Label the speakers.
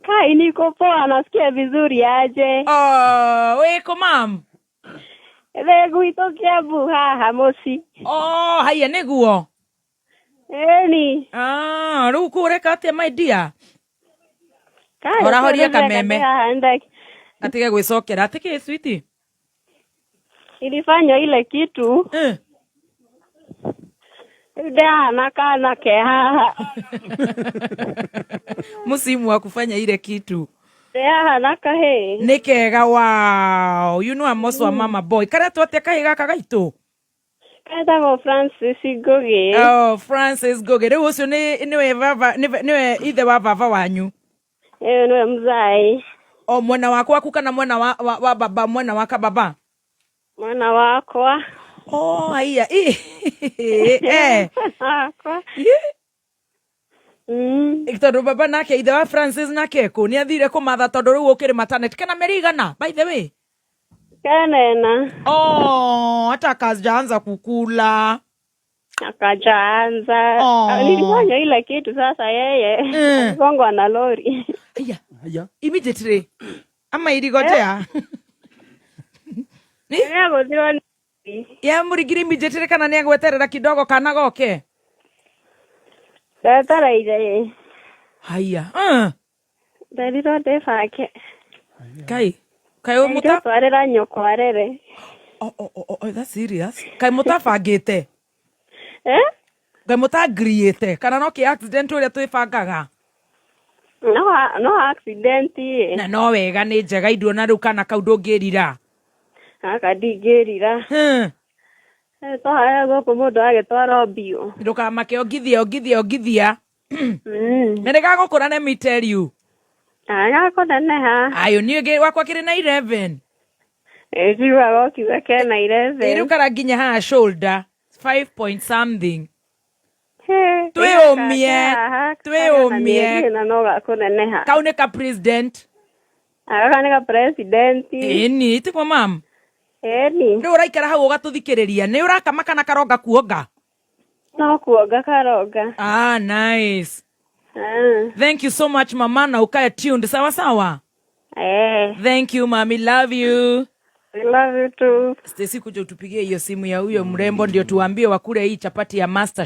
Speaker 1: Kai, niko poa, nasikia vizuri aje.
Speaker 2: Oh, wĩkũ, mam?
Speaker 1: Ndĩ gwitũ Kiambu haha mũciĩ.
Speaker 2: Oh, haiya nĩguo.
Speaker 1: Ĩni.
Speaker 2: Ah, rĩu kũu ũreka atĩa, my dear?
Speaker 1: Kai,
Speaker 2: Horahoria
Speaker 1: ndĩreka
Speaker 2: kameme.
Speaker 1: ndĩ haha
Speaker 2: Atige gwĩcokera. Atĩ kĩ, sweetie?
Speaker 1: Nilifanywa ile kitu. Rĩu ndĩ haha na kana ke haha.
Speaker 2: Msimu wa kufanya ile kitu.
Speaker 1: Ndĩ haha na kahĩĩ.
Speaker 2: Nĩ kega, wow. You know I'm also a mama boy. Karetwo atĩa kahĩĩ gaka gaitũ?
Speaker 1: Getagwo Francis Ngũgĩ.
Speaker 2: Oh, Francis Ngũgĩ. Rĩu ũcio nĩ nĩwe baba, nĩwe ithe wa baba wanyu?
Speaker 1: Ĩyo nĩwe mzai.
Speaker 2: O mwena waku waku kana mwena wa baba, mwena wa kababa?
Speaker 1: Mwena wakwa.
Speaker 2: Oh, haiya. Ĩ, eh.
Speaker 1: Wakwa.
Speaker 2: Ĩ. Tondũ baba nake, ithe wa Francis nake kũ nĩ athire kũmatha, tondũ rĩu ũkĩrĩ maternity kana mĩeri igana, by the way?
Speaker 1: Kenena.
Speaker 2: Oh, hata kajaanza kukula.
Speaker 1: Akajaanza.
Speaker 2: Oh.
Speaker 1: Nilifanya ile kitu sasa yeye aligongwa na lori.
Speaker 2: Aya.
Speaker 3: Haya.
Speaker 2: Immediately ama irigotea?
Speaker 1: Nĩagũthirwo nĩ
Speaker 2: Yamũringire immediately kana nĩ agweterera kidogo kana goke?
Speaker 1: Ndetereire.
Speaker 2: Haya.
Speaker 1: Nderirwo ndĩbake.
Speaker 2: Kai kai mũta
Speaker 1: Twarĩra nyũkwa arere.
Speaker 2: Oh, that's serious. Kai mũtabangĩte?
Speaker 1: Eh?
Speaker 2: Kai mũtangiriĩte kana no kĩ accident ũrĩa twĩbangaga?
Speaker 1: No accident ĩ.
Speaker 2: Na no wega, nĩ njega indo na rĩu kana kau ndũngĩrira.
Speaker 1: Gaka ndingĩrira. Twahaya gũkũ mũndũ agĩtwara biũ.
Speaker 2: Ndũkamake, ongithia, ongithia, ongithia. Na nĩ gagũkũra, let me tell you.
Speaker 1: Agakũneneha.
Speaker 2: Ayo, niĩ wakwa kĩrĩ na 11.
Speaker 1: Ĩnjiguaga ũkiuga kena
Speaker 2: 11. Rĩu
Speaker 1: 11.
Speaker 2: karanginya haha shoulder, 5 point something.
Speaker 1: He,
Speaker 2: Twĩũmie,
Speaker 1: haha,
Speaker 2: twĩũmie.
Speaker 1: Mĩeri ĩna no gakũneneha.
Speaker 2: Kau nĩ ka president.
Speaker 1: Gaka nĩ ka president.
Speaker 2: Ĩni tiguo, mam?
Speaker 1: Ĩni.
Speaker 2: Rĩu ũraikara hau ũgatũthikĩrĩria, nĩ ũrakama kana karonga kuonga?
Speaker 1: No kuonga karonga.
Speaker 2: Ah, nice.
Speaker 1: Ah.
Speaker 2: Thank you so much, mama, na ukae tuned, sawa sawa.
Speaker 1: Eh.
Speaker 2: Thank you, mami, love you.
Speaker 1: I love you too.
Speaker 2: Stacy, kuja utupigie hiyo simu ya huyo mrembo ndio tuambie wakule hii chapati ya Master.